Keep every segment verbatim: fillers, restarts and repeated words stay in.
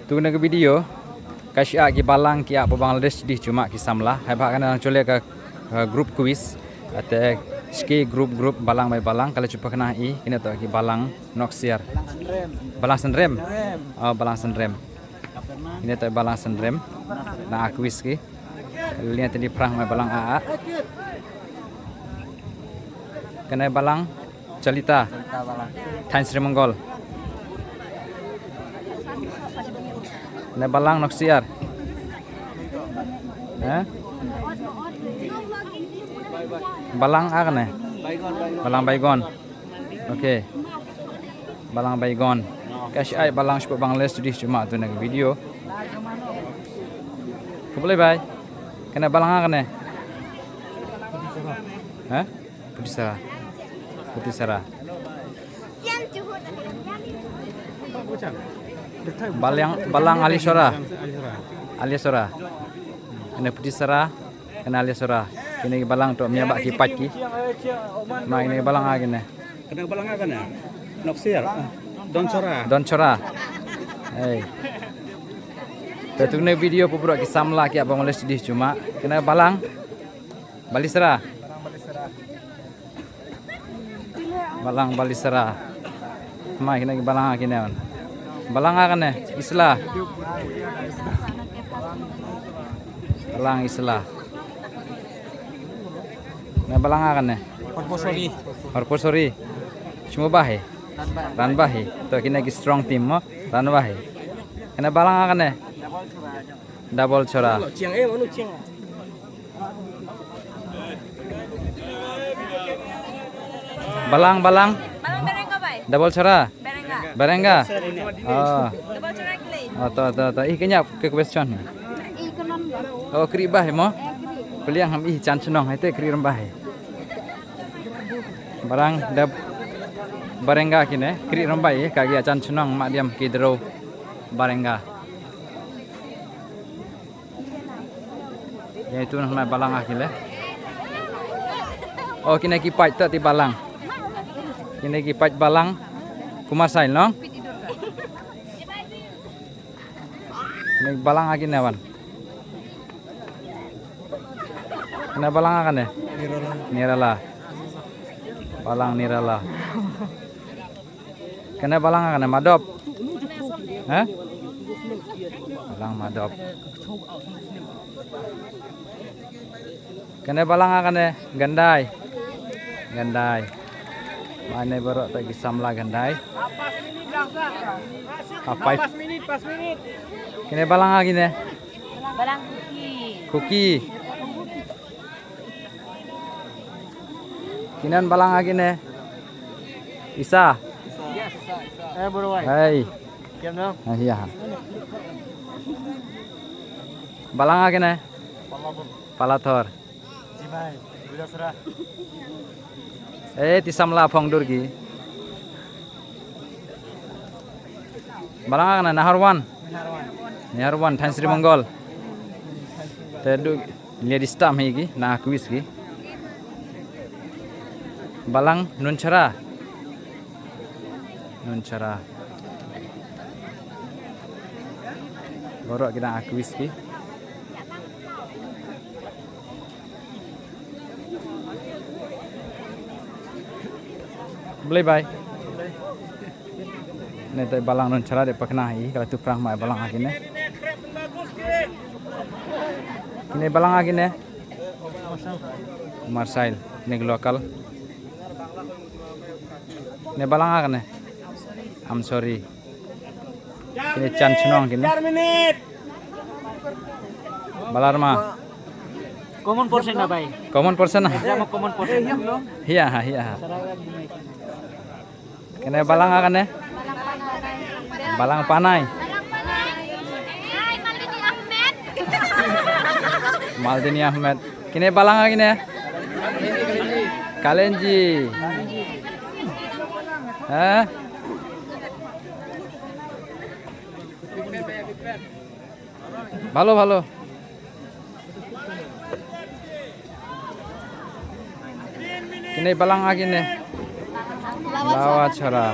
Tu na ka video ka shu ai ki balang ki ai ba Bangladesh dih juma ki samla. Hai ba kane nang chule ka, uh, group quiz. Ate ski group group balang bai balang kala chupa kena i kine to ki balang noksiar. Balang senrem. Oh, balang senrem. Kine to balang senrem. Na quiz ki. Lihat tadi perang mai balang a. Kene balang Chalita. Thain Sri Mongol. Kene balang noksiar. Eh? Balang a kene. Balang Baigon. Okay. Balang Baigon. Ka shu ai balang shu Bangladesh tu dih juma tu na video. Khublei bai. Kene balang a kene. Ha? Putisara. Putisara. Balang, balang Alisora. Alisora. Kene Putisara. Kene Alisora. Kene balang tu mia bak ki pait ki. Ma kene balang a kene. Kene balang a kene. Noksiar. Don Chora. Don Chora. Hey. Te tu ne video pubro ki samla ki abang oleh sedih cuma. Kene balang. Balisra. Balang Balisra. Mai kine ki balang a kine. Balang a kane Isla. Balang Isla. Na balang a kane. Horposori. Horposori. Semua bahi. Ran bahi. To kine ki strong team mo. Ran bahi. Kine balang a kane. Double Chora. Chiang eh manu chiang. Balang, balang. Balang Berenga bai. Double Chora. Berenga. Berenga. Oh. Double Chora kle. Oh, to, to, to. Ih, kenyap ke question. Ih, kenon. Oh, kri bah mo. Peliang ham ih chan chnong hai te kri rembah. Barang dab Barenga kine kri rembah ka gi chan chnong ma diam ki dro Barenga. Ïa itu na balang ah kile. Oh, kine ki pait ta ti balang. Kine ki pait balang. Kumar Sail nong. Kine balang ah kine wan. Kine balang ah kane. Nirala. Balang Nirala. Kane balang ah kane Madop. Ha? Balang Madop. Kane balang ah kane Gandai. Gandai. Mane baroh ta ki samla Gandai. Apai. Kine balang ah kine. Balang Kuki. Kuki. Kinan balang ah kine. Isa. Eh, bro, wai. Hai. Kiam no? Ah, iya. Balang ah kine. Palathor. Ji bhai, bila sera. Eh, ti samla phong dur ki. Balang ah kane Naharwan. Naharwan Thain Sri Mongol. Te du lia di stam hi ki na quiz ki. Balang Nunchara. Nunchara. Baroh ki na quiz ki. Blei bai. Ne tai balang Nunchara de pakna hi kala tu prang mai balang ah kine. Kine balang ah kine. Marsail ne local. Ne balang ah kine. I'm sorry. Kine chan chnong kine. Balarma. Common person na bai. Common person na. Common person. Hiya ha, hiya ha. Kine balang ah kane. Balang Panai. Maldini Ahmed. Kine balang ah kine. Kalenji. Ha? Bhalo, bhalo. Kine balang ah kine. Lawa Chora.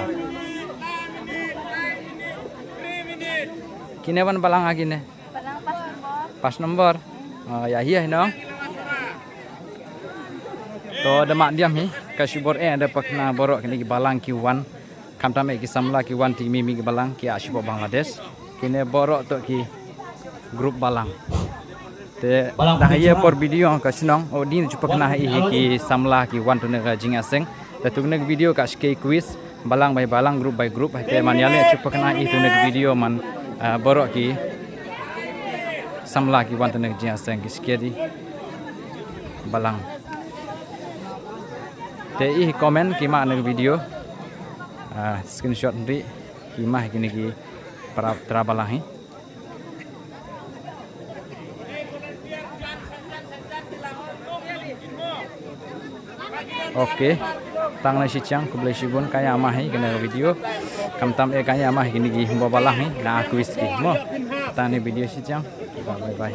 Kine ban balang ha kine? Balang pas nombor. Pas nombor. Oh, ya hi ya hi nong. To da madiam hi ka shibor eh da pakna borok kine ki balang ki wan. Khamtam eh ki samla ki wan ti mi mi ki balang ki a shibor Bangladesh. Kine borok to ki group balang. Te da ha ye por video ka shnong o din chu pakna hi ki samla ki wan tu ne ka jing aseng. Da tu ne video ka shke quiz. Balang by balang, group by group, hate man yale chu pakna i tu ne video man, ah, borok ki samla ki wan tu ne jia seng ki skedi balang. Te i comment ki ma ne video, ah, screenshot ndi ki ma ki ne ki para, para balang hi. Okay. Tang na shi chang, khublei shibun, ka ya ma hi kane video. Khamtam eh ka ya ma hi kine ki himbo balang hi na quiz ki mo. Tang ne video shi chang. Bye bye.